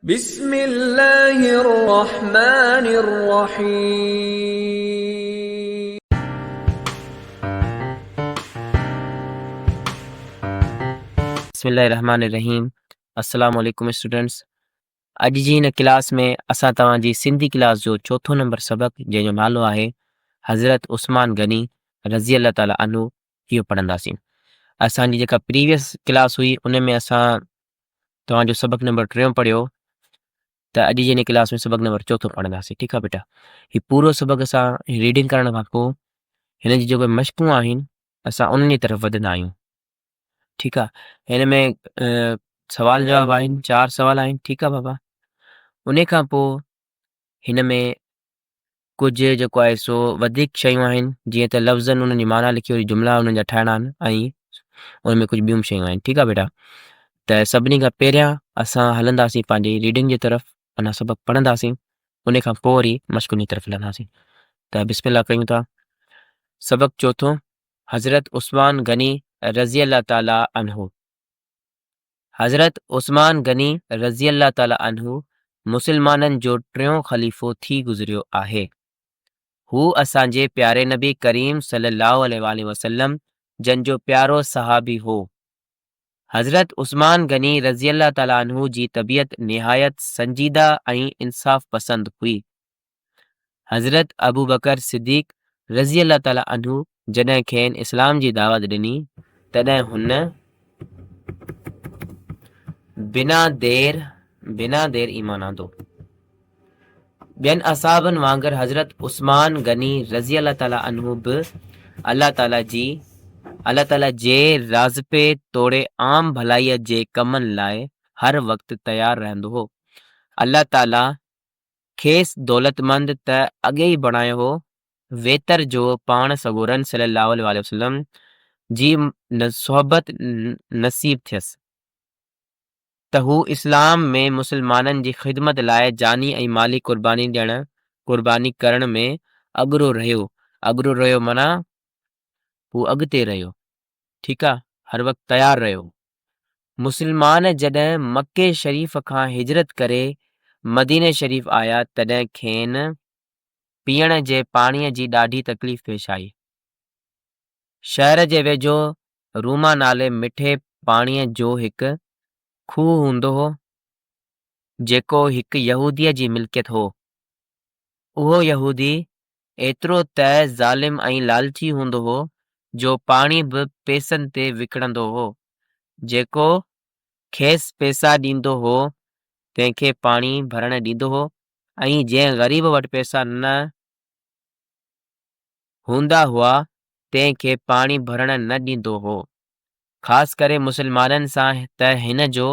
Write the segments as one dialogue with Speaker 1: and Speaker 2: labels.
Speaker 1: بسم الله الرحمن الرحيم.
Speaker 2: بسم الله الرحمن الرحيم السلام عليڪم اسٽوڊنٽس اڄ جي هن ڪلاس ۾ اسان توهان جي سنڌي ڪلاس جو چوٿون نمبر سبق جنهن جو نالو آهي حضرت عثمان غني رضي الله تعالٰي عنه اهو پڙهنداسين. اسان جي جيڪا پريويس ڪلاس هئي ان ۾ اسان توهان جو سبق نمبر ٽيون پڙهيو ته اڄ جي هن ڪلاس ۾ سبق نمبر چوٿون پڙهنداسين ٺيڪ آهي بيٽا هي پورو سبق اسان ريڊنگ ڪرڻ کان پوء هن جي جيڪو مشقون آهن اسان انهن جي طرف وڌندا آهيون ٺيڪ آهي هن ۾ سوال جواب آهن چار سوال آهن ٺيڪ آهي بابا ان کان پوء هن ۾ ڪجهه جيڪو آهي سو وڌيڪ شيون آهن جيئن ته لفظن انهن جي معنيٰ لکي وري جملا انهن جا ٺاهڻا آهن ۽ ان ۾ ڪجهه ٻيون به شيون آهن ٺيڪ آهي بيٽا ته سڀني کان پهريان اسان هلنداسين پنهنجي ريڊنگ جي طرف اڃا سبق پڙهنداسين ان کان پوء وري مشقن جي طرف هلنداسين ته بسم الله ڪيون ٿا سبق چوٿون حضرت عثمان غني رضي الله تعالٰي عنه حضرت عثمان غني رضي الله تعالٰي عنه مسلمانن جو ٽيون خليفو ٿي گذريو آهي. هو اسان جي پياري نبي ڪريم صلي الله عليه واٰله وسلم جن جو پيارو صحابي هو. حضرت عثمان غني رضي الله تعالٰي عنه جي طبيعت نهايت سنجيده ۽ انصاف پسند هئي. حضرت ابوبڪر صديق رضي الله تعالٰي عنه جڏهن کين اسلام جي دعوت ڏني تڏهن هن بنا دير بنا دير ايمان آندو. ٻين اصحابن وانگر حضرت عثمان غني رضي الله تعالٰي عنه به الله تعالٰي جي الله تعالٰي جي راضپي توڙي عام ڀلائيء جي ڪمن لاء هر وقت تيار رهندو هو. الله تعالٰي کيس دولتمند ته اڳي ئي بڻايو هو، ويتر جو پاڻ سڳورن صلي الله عليه واٰله وسلم جي صحبت نصيب ٿيس ته هو اسلام ۾ مسلمانن جي خدمت لاء جاني ۽ مالي قرباني ڏيڻ قرباني ڪرڻ ۾ اڳرو رهيو، اڳرو رهيو معنيٰ هو اڳتي رهيو، ٺيڪ آ، هر وقت تيار رهيو. مسلمان جڏهن مڪي شريف کان هجرت ڪري مديني شريف آيا تڏهن کين پيئڻ جي پاڻيء جي ڏاڍي تڪليف پيش آئي. شهر جي ويجهو روما نالي مٺي پاڻيء جو هڪ کوهه هوندو هو، جيڪو هڪ يهوديء جي ملڪيت هو. اهو يهودي ايترو ته ظالم ۽ لالچي هوندو هو جو پاڻي به پئسن تي وڪڻندو هو. جيڪو کيس پئسا ڏيندو هو تنهن کي پاڻي ڀرڻ ڏيندو هو ۽ جنهن غريب وٽ پئسا نه هوندا هئا تنهن کي پاڻي ڀرڻ نه ڏيندو هو. خاص ڪري مسلمانن سان ته هن جو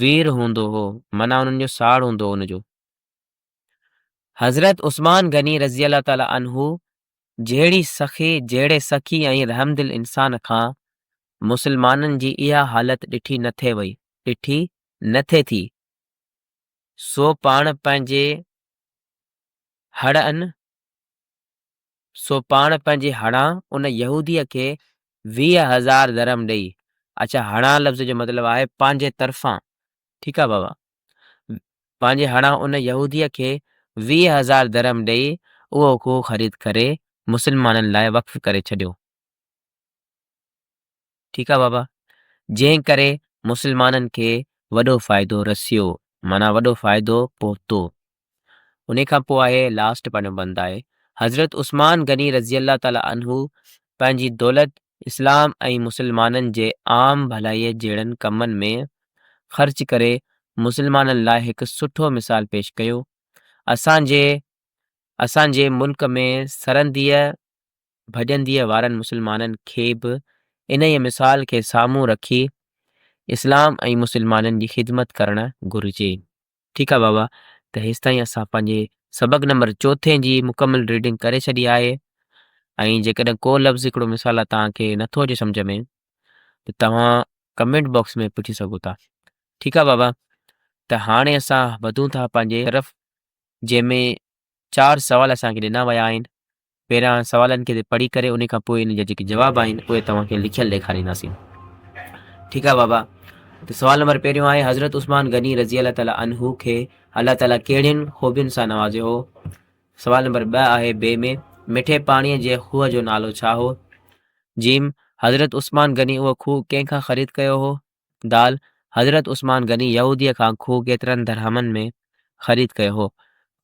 Speaker 2: وير هوندو هو معنيٰ انهن جو ساڙ هوندو هو ان جو. حضرت عثمان غني رضي الله تعالٰي عنه جهڙي سخي جهڙي سخي ۽ رحمدل انسان کان مسلمانن جي اها حالت ڏٺي نه ٿي وئي ڏٺي نه ٿي ٿي سو پاڻ پنهنجي هڙ ان سو پاڻ پنهنجي هڙان ان يهوديء کي 20,000 درهم ڏئي اڇا هڙان لفظ جو مطلب آهي پنهنجي طرفان ٺيڪ آهي بابا پنهنجي هڙان ان يهوديء کي 20,000 درهم ڏيئي اهو کوهه خريد ڪري مسلمانن لاء وقف ڪري ڇڏيو. ٺيڪ آ بابا. جنهن ڪري مسلمانن کي وڏو فائدو رسيو معنيٰ وڏو فائدو پهتو. انهي کان پوء آهي لاسٽ پنهنجو بند آهي حضرت عثمان غني رضي الله تعالٰي عنه پنهنجي دولت اسلام ۽ مسلمانن جي عام ڀلائيء جهڙن ڪمن ۾ خرچ ڪري مسلمانن لاء هڪ سٺو مثال پيش ڪيو. اسان جي اسان جي ملڪ ۾ سرنديء ڀڄنديء وارن مسلمانن کي به انهيء مثال کي سامهون رکي اسلام ۽ مسلمانن جي خدمت ڪرڻ گهرجي. ٺيڪ آ بابا ته هيستائين اسان پنهنجي سبق نمبر چوٿين جي مڪمل ريڊنگ ڪري ڇڏي آهي ۽ جيڪڏهن ڪو لفظ هڪڙو مثال آ توهان کي نٿو اچي سمجھ ۾ ته توهان ڪمينٽ باڪس ۾ پڇي سگهو ٿا ٺيڪ آ بابا ته هاڻي اسان وڌون ٿا پنهنجي طرف جنهن ۾ چار سوال اسان کي ڏنا ويا آهن پهريان سوالن کي پڙهي ڪري ان کان پوء ان جا جيڪي جواب آهن اهي توهان کي لکيل ڏيکارينداسين. ٺيڪ آهي بابا. ته سوال نمبر پهريون آهي حضرت عثمان غني رضي الله تعالٰي عنه کي الله تعالٰي ڪهڙين خوبين سان نوازيو هو؟ سوال نمبر ٻه آهي بي ۾ مٺي پاڻيء جي کوهه جو نالو ڇا هو؟ جيم، حضرت عثمان غني اهو کوهه ڪنهن کان خريد ڪيو هو؟ دال، حضرت عثمان غني يهوديء کان کوهه ڪيترن درهمن ۾ خريد ڪيو هو؟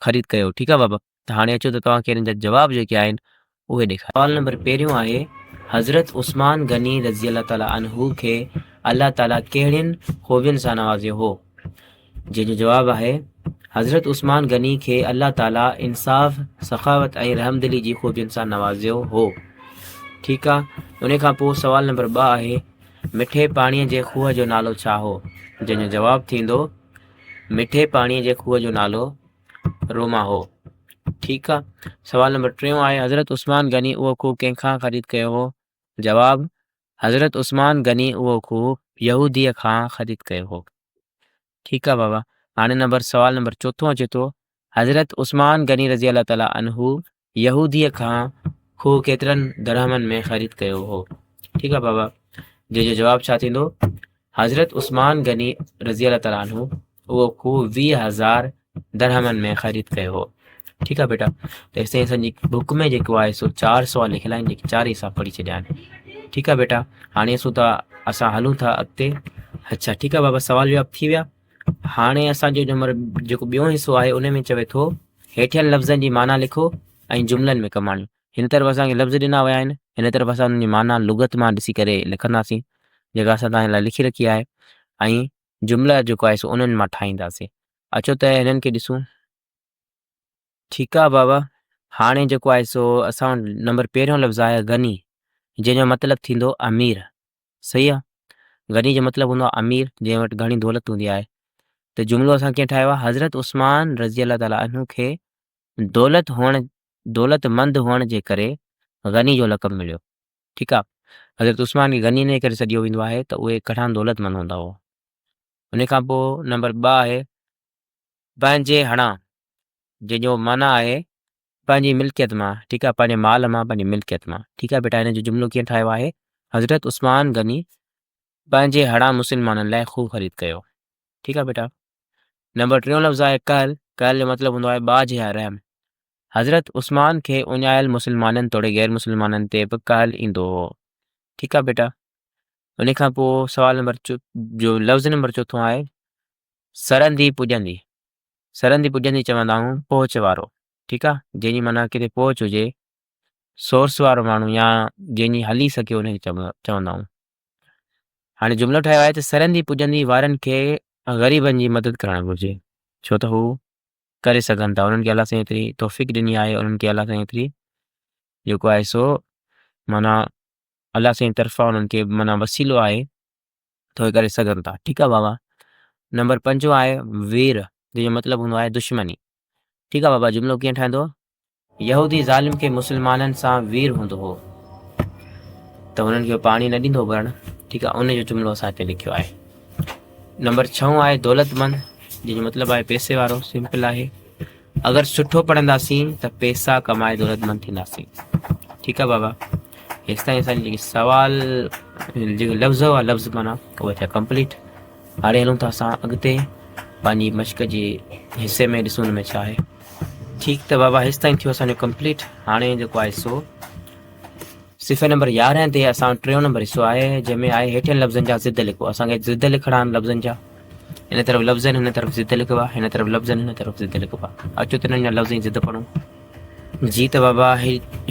Speaker 2: خريد ڪيو ٺيڪ آهي بابا. ته هاڻي اچو ته توهان کي انهن جا جواب جيڪي آهن اهي ڏيکاريان. سوال نمبر پهريون آهي، حضرت عثمان غني رضي الله تعالٰي عنه کي الله تعالٰي ڪهڙين خوبين سان نوازيو هو؟ جنهن جو جواب آهي، حضرت عثمان غني کي الله تعالٰي انصاف، سخاوت ۽ رحمدلي جي خوبين سان نوازيو هو. ٺيڪ آ، ان کان پوء سوال نمبر ٻه آهي، مٺي پاڻيء جي کوهه جو نالو ڇا هو؟ جنهن جو جواب ٿيندو، مٺي پاڻيء جي کوهه جو نالو روما هو. ٺيڪ آ. سوال نمبر ٽيون آهي حضرت عثمان غني اهو کوهه ڪنهن کان خريد ڪيو هو؟ جواب، حضرت عثمان غني اهو کوهه يهوديء کان خريد ڪيو هو. ٺيڪ آ بابا. هاڻي نمبر سوال نمبر چوٿون اچي ٿو حضرت عثمان غني رضي الله تعالٰي عنه يهوديء کان کوهه ڪيترن درهمن ۾ خريد ڪيو هو؟ ٺيڪ آ بابا جنهن جو جواب ڇا ٿيندو؟ حضرت عثمان غني رضي الله تعالٰي عنه اهو کوهه 20000 درهمن ۾ خريد ڪيو هو. ٺيڪ آ بيٽا ته هيستائين اسان جي بڪ ۾ جيڪو آهي سو چار سوال لکيل آهن جيڪي چار ئي اسان پڙهي ڇڏيا آهن. ٺيڪ آ بيٽا هاڻي اسون ٿا اسان هلون ٿا اڳتي. اڇا ٺيڪ آ بابا سوال جواب ٿي ويا. هاڻي اسان جو نمبر جيڪو ٻيو حصو آهي ان ۾ چوي ٿو هيٺين لفظن جي معنيٰ لکو ۽ جملن ۾ ڪم آڻيو. هن طرف اسان کي لفظ ڏنا ويا آهن، هن طرف اسان انهن جي معنيٰ لغت مان ڏسي ڪري لکنداسين، جيڪا اسان توهان جي لاء لکي رکي آهي ۽ جملا جيڪو آهي سو انهن مان ٺاهينداسين. اچو ته هنن کي ڏسون. ٺيڪ آ بابا، هاڻي جيڪو آهي سو اسان وٽ نمبر پهريون لفظ آهي غني، جنهن جو مطلب ٿيندو امير. صحيح آ. غني جو مطلب هوندو آ امير، جنهن وٽ گهڻي دولت هوندي آهي. ته جملو اسان ڪيئن ٺاهيو آ، حضرت عثمان رضي الله تعالٰي عنه کي دولت هئڻ دولت مند هئڻ جي ڪري غني جو لقب مليو. ٺيڪ آ. حضرت عثمان کي غني انهيء ڪري سڏيو ويندو آهي ته اهي گهڻا دولت مند هوندا هئا. ان کان پوء نمبر ٻه آهي پنهنجي هڻان جنهن جو معنيٰ آهي پنهنجي ملڪيت مان، ٺيڪ آ، پنهنجي مال مان، پنهنجي ملڪيت مان. ٺيڪ آ بيٽا هن جو جملو ڪيئن ٺاهيو آهي، حضرت عثمان غني پنهنجي هڙان مسلمانن لاء خوب خريد ڪيو. ٺيڪ آ بيٽا. نمبر ٽيون لفظ آهي ڪهل، ڪهل جو مطلب هوندو آهي ٻاجهه يا رحم. حضرت عثمان کي اڃايل مسلمانن توڙي غير مسلمانن تي به ڪهل ايندو هو. ٺيڪ آ بيٽا. ان کان پوء سوال نمبر جو لفظ نمبر چوٿون آهي سرندي پڄندي. سرندي پڄندي چوندا آهيون پهچ وارو. ٺيڪ آ جنهن جي معنيٰ ڪٿي پهچ هجي سورس وارو ماڻهو يا جنهن جي هلي سگهي ان کي چوندا آهيون. هاڻي جملو ٺاهيو آهي ته سرندي پڄندي وارن کي غريبن جي مدد ڪرڻ گهرجي ڇو ته هو ڪري سگهن ٿا انهن کي الله سائين ايتري توفيق ڏني آهي انهن کي الله سائين ايتري جيڪو آهي سو معنيٰ الله سائين طرفان انهن کي معنيٰ وسيلو آهي ته اهي ڪري سگهن ٿا ٺيڪ آهي بابا نمبر پنجون آهي وير جنهن جو مطلب هوندو آهي دشمني ٺيڪ آهي بابا جملو ڪيئن ٺهندو يهودي ظالم کي مسلمانن سان وير هوندو هو ته هنن کي پاڻي نه ڏيندو ڀرڻ ٺيڪ آهي ان جو جملو اسان هتي لکيو آهي نمبر ڇهون آهي دولتمند جنهن جو مطلب آهي پئسي وارو سمپل آهي اگر سٺو پڙهنداسين ته پئسا ڪمائي دولتمند ٿينداسين ٺيڪ آهي بابا هيستائين اسان جيڪي سوال جيڪي لفظ هئا لفظ معنيٰ اهي ٿيا ڪمپليٽ هاڻي هلون ٿا اسان اڳتي پنهنجي مشق جي حصي ۾ ڏسون ان ۾ ڇا آهي ٺيڪ ته بابا هيستائين ٿيو اسان جو ڪمپليٽ هاڻي جيڪو آهي سو صفحي نمبر 11 تي اسان ٽيون نمبر حصو آهي جنهن ۾ آهي هيٺين لفظن جا ضد لکو اسان کي ضد لکڻا آهن لفظن جا هن طرف لفظ آهن هن طرف ضد لکبا هن طرف لفظ آهن هن طرف ضد لکبا اچو ته انهن جا لفظ ۽ ضد پڙهون جي ته بابا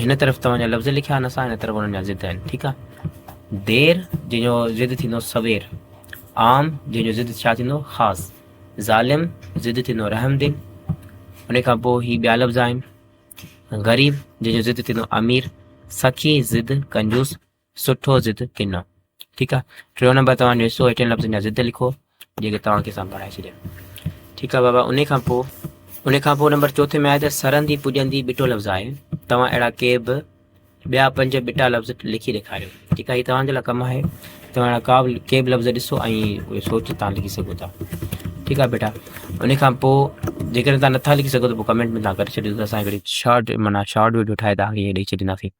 Speaker 2: هن طرف توهان جا لفظ لکيا آهن اسان هن طرف انهن جا ضد آهن ٺيڪ آهي دير جنهن جو ضد ٿيندو سوير عام جنهن جو ضد ڇا ٿيندو خاص ظالم ضد ٿيندو رحم دل ان کان پوء هي ٻيا لفظ آهن غريب جنهن جو ضد ٿيندو امير سخي ضد ڪنجوس سٺو ضد ڪنو ٺيڪ آ ٽيون نمبر توهان جو حصو هيٺين لفظن جا ضد لکو جيڪي توهان کي اسان پڙهائي ڇڏيا ٺيڪ آ بابا انهي کان پوء انهي کان پوء نمبر چوٿين ۾ آهي ته سرندي پڄندي ٻٽو لفظ آهي توهان اهڙا ڪي به ٻيا پنج ٻٽا لفظ لکي ڏيکاريو ٺيڪ آ هي توهان جي لاء ڪم آهي توهان اهڙا ڪا به ڪي به لفظ ڏسو ۽ اهي سوچ توهان لکي سگهو ٿا ٺيڪ آ بيٽا انهي کان پوء جيڪڏهن توهان نٿا لکي سگهو ته پوء ڪمينٽ ۾ توهان ڪري ڇڏيو ته اسان هڪڙي شارٽ معنيٰ شارٽ ويڊيو ٺاهي توهان کي ڏئي ڇڏينداسين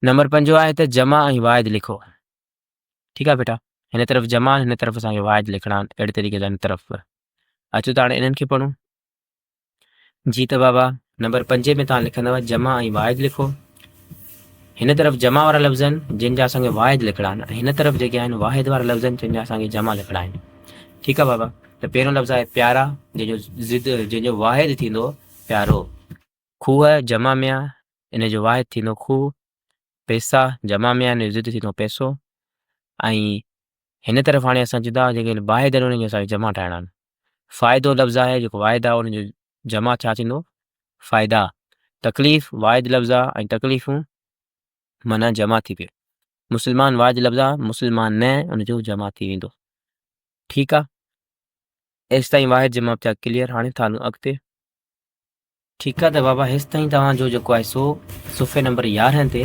Speaker 2: نمبر پنجون آهي ته جمع ۽ واحد لکو. ٺيڪ آهي بيٽا. هن طرف جمع آهن هن طرف اسان کي واحد لکڻا آهن اهڙي طريقي سان هن طرف به. اچو ته هاڻي انهن کي پڙهون. جي ته بابا نمبر پنجين ۾ توهان لکندؤ جمع ۽ واحد لکو. هن طرف جمع وارا لفظ آهن جن جا اسان کي واحد لکڻا آهن ۽ هن طرف جيڪي آهن واحد وارا لفظ آهن جن جا اسان کي جمع لکڻا آهن. ٺيڪ آهي بابا ته پهريون لفظ آهي پيارا جنهن جو ضد جنهن جو واحد ٿيندو پيارو. کوهه جمع ۾ آهي ان جو واحد ٿيندو کوهه. پيسا جمع ۾ آهن ان جو ضد ٿيندو پيسو ۽ هن طرف هاڻي اسان جدا جيڪي واحد آهن انهن کي اسان کي جمع ٺاهڻا آهن. فائدو لفظ آهي جيڪو واحد آهي ان جو جمع ڇا ٿيندو؟ فائدا. تڪليف واحد لفظ آهي ۽ تڪليفون معنيٰ جمع ٿي پيو. مسلمان واحد لفظ آهي مسلمان نه ان جو جمع ٿي ويندو. ٺيڪ آهي ايستائين واحد جمع ٿيا ڪليئر هاڻي ٿا هلون اڳتي. ٺيڪ آ ته بابا هيستائين توهان جو جيڪو آهي سو صفحي نمبر 11 تي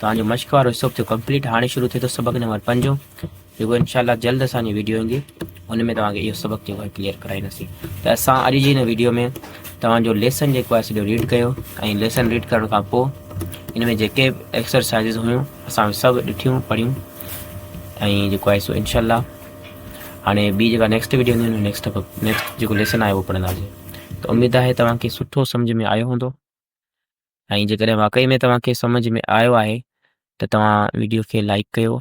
Speaker 2: توهان جو مشق وارو حصو ٿيو ڪمپليٽ هاڻي شروع ٿئي ٿو سبق نمبر پنجون جيڪو انشاء الله جلد اسان جي ويڊيو ايندي ان ۾ توهان کي اهو سبق جيڪو آهي ڪليئر ڪرائينداسين ته اسان اڄ جي هن ويڊيو ۾ توهان جو ليسن جيڪو آهي سڄو ريڊ ڪيو ۽ ليسن ريڊ ڪرڻ کان پوء ان ۾ جيڪي به ايڪسرسائزز هيون اسان سڀ ڏٺيون پڙهيون ۽ جيڪو آهي سو انشاء الله هاڻي ٻي جيڪا نيڪسٽ ويڊيو ايندي ان نيڪسٽ نيڪسٽ جيڪو ليسن آهي اهو پڙهنداسين ته اميد آهي توهان کي سٺو سمجھ ۾ آيو هوندو ۽ جيڪڏهن واقعي ۾ توهان کي سمجھ ۾ آيو آهي ته توهان ويڊيو کي لائڪ ڪيو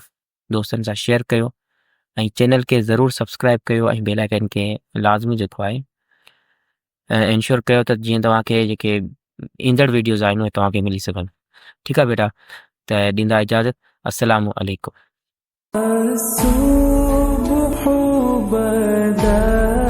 Speaker 2: دوستن سان شيئر ڪيو ۽ چينل کي ضرور سبسڪرائب ڪيو ۽ بيل آئيڪن کي لازمي جيڪو آهي انشور ڪيو ته جيئن توهان کي جيڪي ايندڙ ويڊيوز آهن اهي توهان کي ملي سگهن ٺيڪ آهي بيٽا ته ڏيندا اجازت السلام عليڪم. الصبح بدا.